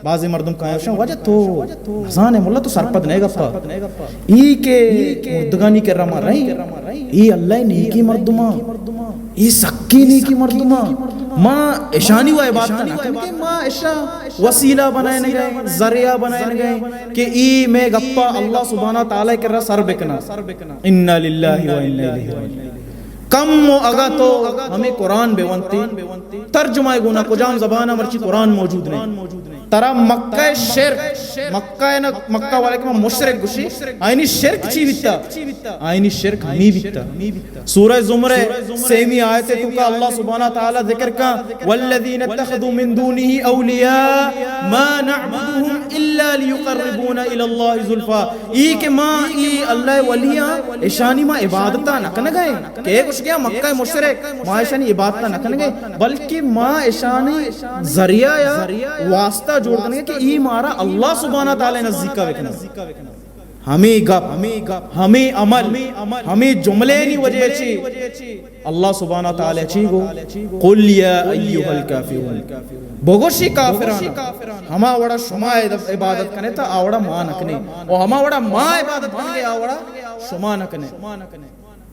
بعضی مردم کایاں گوشاں، واجہ تو نزانے، ملا تو سرپد نئے گپا۔ ای کہ مردگانی کرا ما رہی، ای اللہ نیکی مردماں، ای سکی نیکی مردماں، ما اشانی و عبادت نہ کنگے، ما اشا وسیلہ بنائینگے، ذریعہ بنائینگے کہ ای میں گپا اللہ سبحانہ تعالی کرا سر بکنا۔ انا للہ و انا الیہ راجعون۔ کم و اگا تو ہمیں قرآن بہ ونتی، ترجمہ گونا کجام زبان مرچی قرآن موجود نہیں۔ ترا مکہ شرک، مکہ نہ، مکہ والے کہ ما مشرک گوشی، آئینی شرک چی بیتا؟ آئینی شرک ہمی بیتا۔ سورہ زمر سیمی آیت توکا اللہ سبحانہ تعالی ذکر کا، والذین اتخذوا من دونه اولیاء ما نعبدهم الا لیقربونا الی اللہ زلفا۔ ای کہ ما ای اللہ ولیاں، اشانی ما عبادتا نہ کنگے۔ کہ گوشگیا مکہ مشرک، ما اشانی عبادتا نہ کنگے، بلکہ ما اشانی ذریعہ یا واسطہ جوڑ کنگے کہ ای مارا اللہ سبحانہ تعالی نزدیکا بکنا۔ ہمیں گپ، ہمیں عمل، ہمیں جملے نی وجہ چی اللہ سبحانہ تعالی چی گو، قل یا ایھا الکافرون، بگوشی کافرانا، ہما وڑا شما عبادت کنے تا آ وڑا ما نکنے، و ہما وڑا ما عبادت کنگے آ وڑا شما نکنے۔